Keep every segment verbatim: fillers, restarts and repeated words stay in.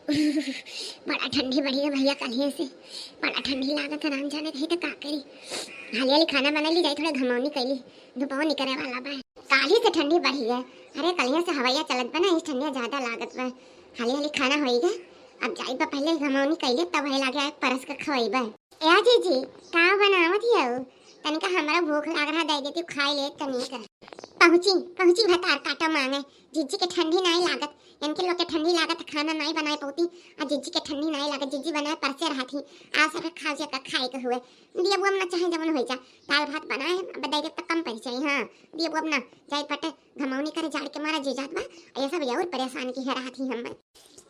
बड़ा ठंडी बढ़ी है भइया, कल्हिए से बड़ा ठंडी लागत है। राम जाने कही तो का करी। हाली हाली खाना बना ली, जाई थोड़ा घमौनी कैली, धुपवा निकरे वाला बा। काल्हि से ठंडी बढ़ी है। अरे, कल्हिए से हवैया चलत बा ना, इस ठंडिया ज्यादा लागत बा। हाली हाली खाना होई गे, अब जाई बा पहले घमौनी कैली, तब है लागे आए परस के खवई बा। ए जीजी, का बनावत हियौ? तनिका हमरा भूख लाग रहा, दे देती, खाई ले तनिका। पहुँची, पहुँची भतार काटा मांगे। जीजी के ठंडी नाई लागत, इनके लोग के ठंडी लागत, खाना नाई बनाए पौती। आ जीजी के ठंडी नाई लागत, जीजी बनाए परसे रहत ही। आ सब खाओ जे का खाए के हुए। दिया बुआ ना चाहे जवन होई जा, दाल भात बनाए, अब दे दे त कम पड़ जाई। हाँ, दिया बुआ ना, जाई पटे घमौनी करे, जाड़ के मारा जी जात बा। ये सब और परेशान की है रहत ही हम।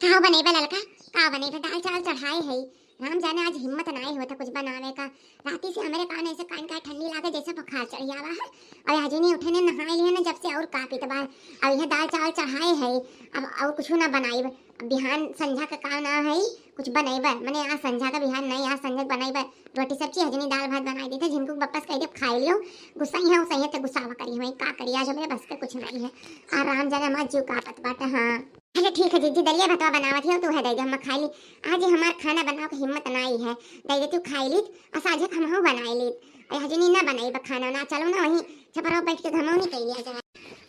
का बनेबे ललका, का बनेबे? दाल चावल चढ़ाए है। राम जाने आज हिम्मत नाई होता कुछ बनावे का। राती से हमरे कान ऐसे कान का ठंडी लागे जैसे बुखार चढ़ आवा है। और आज नहीं उठे ने नहाए लिए ना जब से और का पीत बा। अब यह दाल चावल चढ़ाए है, अब और कुछ ना बनाई। अब बिहान संझा का का ना है, कुछ बनाई बा। मने आज संझा का बिहान नहीं, आज संझा बनाई बा। रोटी सब्जी हजनी दाल भात बनाई देते, जिनको वापस कह दे खाए लियो। गुस्सा ही है, उसे ही तो गुस्सा करी, हमें का करी, आज हमरे बस के कुछ नहीं है। आ राम जाने हमार जीव कांपत बाटे। हाँ। अच्छा ठीक है जीजी, दलिया भतवा बनावत हियो, तू है दे दे, हम खाई ली। आज हमार खाना बनावे के हिम्मत नाई है, दे दे तू खाई ली, और साझे हम हो बनाई ली। और हजनी ना बनाई बा खाना ना, चलो ना वहीं छपरा बैठ के घमौनी कर लिया जाए।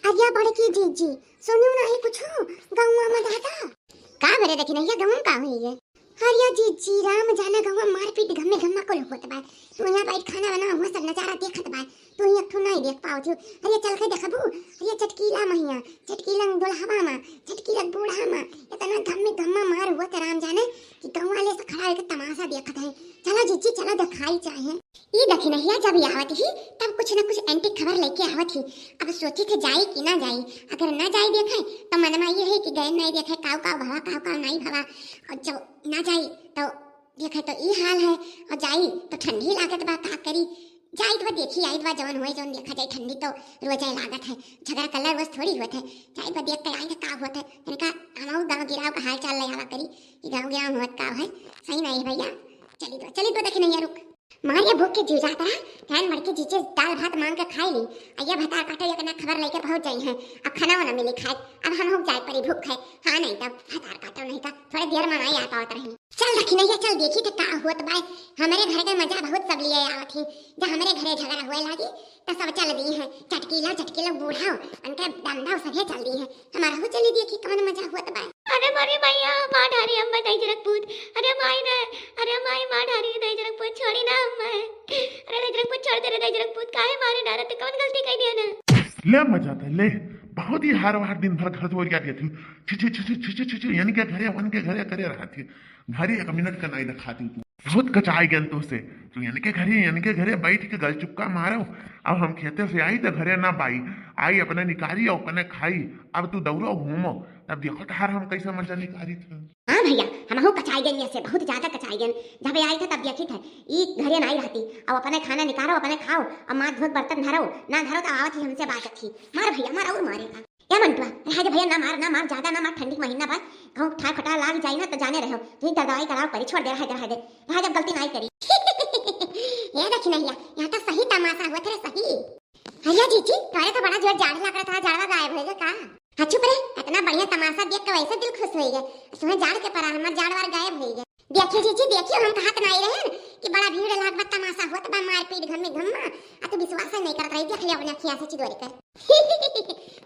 अरे बड़की जीजी, सुनू ना ही कुछ गौवा में दादा। का बरे देखी नहीं गौवा का हुई है? अरे जीजी, राम जाना गौवा मारपीट घम्मे घम्मा कुल होत बा। तू यहाँ बैठ खाना बना, हुआ सब नजारा देखत बा। तू ही एक ठो नहीं देख पावत हो। अरे चल के देखबू, अरे चटकीला महिया, चटकीला दुल्हवा मा, चटकीला बूढ़ा मा, इतना घम्मे घम्मा मार हुआ त राम जाने कि गाँव वाले से खड़ा होके तमाशा देखत है। चलो जीजी चलो, दिखाई चाहे। ई दखिनहिया जब आवत ही तब कुछ न कुछ एंटी खबर लेके आवत ही। अब सोची थे जाई कि ना जाई, अगर ना जाई देखे तो मन में ये है कि गए नहीं देखे काव काव भवा काव काव नहीं भवा। और जब ना जाई तो देखे तो ई हाल है, और जाई तो ठंडी लागत बा, का करी? जाई तो देखी आई बा, जवन होए जवन देखा जाई, ठंडी तो रोजे लागत है, झगड़ा कल्ला रोज थोड़ी होत है। जाई बा देख के आई तो का होत है, इनका हमहू गाँव गिराव का हाल चाल ले आवा करी कि गाँव गिराव होत का है। सही नहीं भइया, चली तो चली तो देखी नहीं रुक। मार ये भूख के जी जाता है, ध्यान मर के जीजे दाल भात मांग के खाई ली। आ ये भतार काटा ये कना खबर लेके पहुंच जाई है, अब खाना वाना मिली खाए, अब हम हो जाए परी भूख है। हाँ नहीं तब भतार काटा नहीं था, थोड़े देर में आई आ पावत रही। चल रखी नहीं है, चल देखी तो का होत बाय। हमारे घर के मजा बहुत सब लिए आवत ही, जब हमारे घरे झगड़ा हुए लागी तो सब चल दी है। चटकीला चटकीला बूढ़ा उनके दमदा सभे चल दी है, हमारा हो चली देखी कौन मजा हुआ तो बाय। अरे मारे भैया, मार डारी अम्मा दई जरक पूत। अरे माई रे, अरे माई मार डारी दई जरक पूत, छोड़ी ना अम्मा। अरे दई जरक पूत, छोड़ दे रे दई जरक पूत, काहे मारे डारा, तू कौन गलती कर दिया ना? ले मजा दे ले, बहुत ही हार वार दिन भर घर दुआरिया दिया थी। छी छी छी छी छी छी छी छी, यानी क्या घरे वन के घरे करे रहा थी। घरे एक मिनट का नहीं दिखाती तू। बहुत कचाई गन तो से। तू इनके घरे, इनके घरे बैठ के गलचुक्का मारो। अब हम खेते से आई तो घरे ना बाई, आई अपने निकारी और अपने खाई। अब तू दौड़ो घूमो, तब देखो तार हम कैसे मजा निकारी थे। हाँ भैया, हमहू कचाई गन से, बहुत ज्यादा कचाई गन। जब आई थे तब देखी थे, ई घरे नहीं रहती। अब अपने खाना निकारो, अपने खाओ, अब माथ धोत बर्तन धरो, ना धरो तो आवत ही हमसे बात अच्छी। मार भैया, मार और मारेगा। ए मंटुआ, रहा दे भैया, ना मार, ना मार, ज्यादा ना मार, ठंडी के महीना बा, कहूँ ठा फटा लाग जाई ना तो जाने रहो, तुही दवाई कराओ परी, छोड़ दे, रहा दे, रहा दे, रहा दे, अब गलती नहीं करी। ए देखी नहीं, यहाँ तो सही तमाशा हुआ थे रे, सही। अरे जीजी, तोरे तो बड़ा जोर जाड़ लग रहा था, जाड़वा गायब हो गया का? हाँ चुप रे, इतना बढ़िया तमाशा देख के वैसे दिल खुश हो गया, तुम्हें जाड़ के परा हमार जाड़वार गायब हो गया। देखिए जीजी, देखिए, हम कहत नहीं रहे कि बड़ा भीड़ लाग बा, तमाशा होत बा, मारपीट घम्मे घम्मा, आ तू विश्वास नहीं करत रही, देख ले अपने अखियाँ से चिदोरी कर।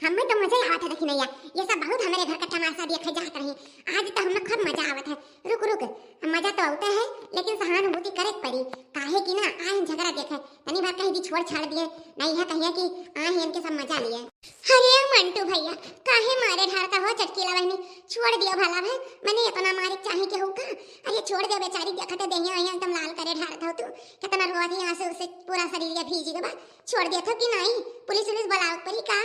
हमें तो मजा आवत है देखी नैया, ये सब बहुत हमारे घर का तमाशा देखे जात रहे। आज तो हमें खूब मजा आवत है। रुक रुक, मजा तो आवता है, लेकिन सहानुभूति करे के पड़ी, काहे कि ना आए झगड़ा देखे, तनी बार कहीं दी छोड़ छाड़ दिए, नहीं है कहिए कि आए इनके सब मजा लिए। अरे मंटू भैया, काहे मारे ढारता हो चटकीला बहनी, छोड़ दियो भला भाई, मैंने इतना मारे चाहे के हो का? अरे छोड़ दे बेचारी, देखते देहिया आइया एकदम लाल करे ढारता हो तू, कितना रोवा थी आंसू से पूरा शरीर ये भीज गवा, छोड़ दिया था कि नहीं? पुलिस उलिस बुलाओ परी का?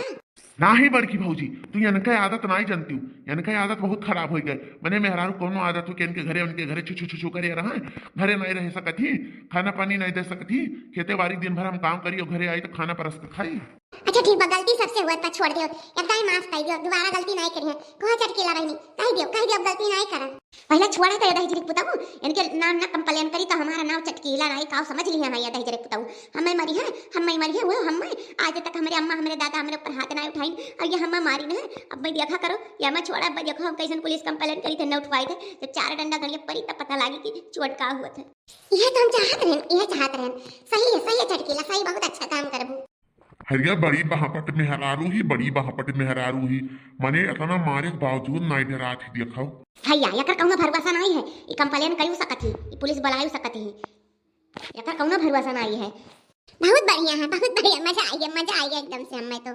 नाही बड़की भौजी, तू इनके आदत नाही जानती हूँ, इनके आदत बहुत खराब हो गए। मैंने मेहरारू कोनो आदत हो कि इनके घरे, उनके घरे छु छु छु छु करे रहा, घरे नहीं रह सकत ही, खाना पानी नहीं दे सकत ही, खेते बाड़ी दिन भर हम काम करी और घरे आई तो खाना परस के खाई। अच्छा ठीक बा, गलती सबसे हुआ था, छोड़ दे, एकदम ही माफ कर दियो, दोबारा गलती नहीं करिए। कहा चटकीला बहिनी, कहि दियो, कहि दियो, अब गलती नाहीं करब। पहिला छोड़ा तो ये दहिजरी के पुतऊ, इनके नाम ना complain करी तो हमारा नाम चटकीला नाहीं, काव समझ लिहे हमारे ये दहिजरी के पुतऊ। हम्मे मरिहैं, हम्मे मरिहैं, वो हम्मे, आज तक हमरे अम्मा, हमरे दादा हमरे ऊपर हाथ नाहीं उठाइन, और ये हम्मे मारिन है। अब मैं देखा करो, ये हम्मे छोड़ा, अब मैं देखो हम कैसन पुलिस complain करी थे, न उठवाई थे। जब चार डंडा गड़िया परी तब पता लागी कि चोट का हुआ था। ये तो हम चाहत रहन, ये चाहत रहन। सही है, सही है चटकीला, सही, बहुत अच्छा काम करबू। हरिया बड़ी बहापट मेहरारू ही, बड़ी बहापट मेहरारू ही। मने इतना मारे के बावजूद नाहीं डरात ही, देखो। भैया, एकर कौनो भरोसा नाहीं है। ई complain करियो सकत ही, ई पुलिस बुलायो सकत ही। एकर कौनो भरोसा नाहीं है। बहुत बढ़िया है, बहुत बढ़िया, मजा आ गया, मजा आ गया एकदम से हमें तो।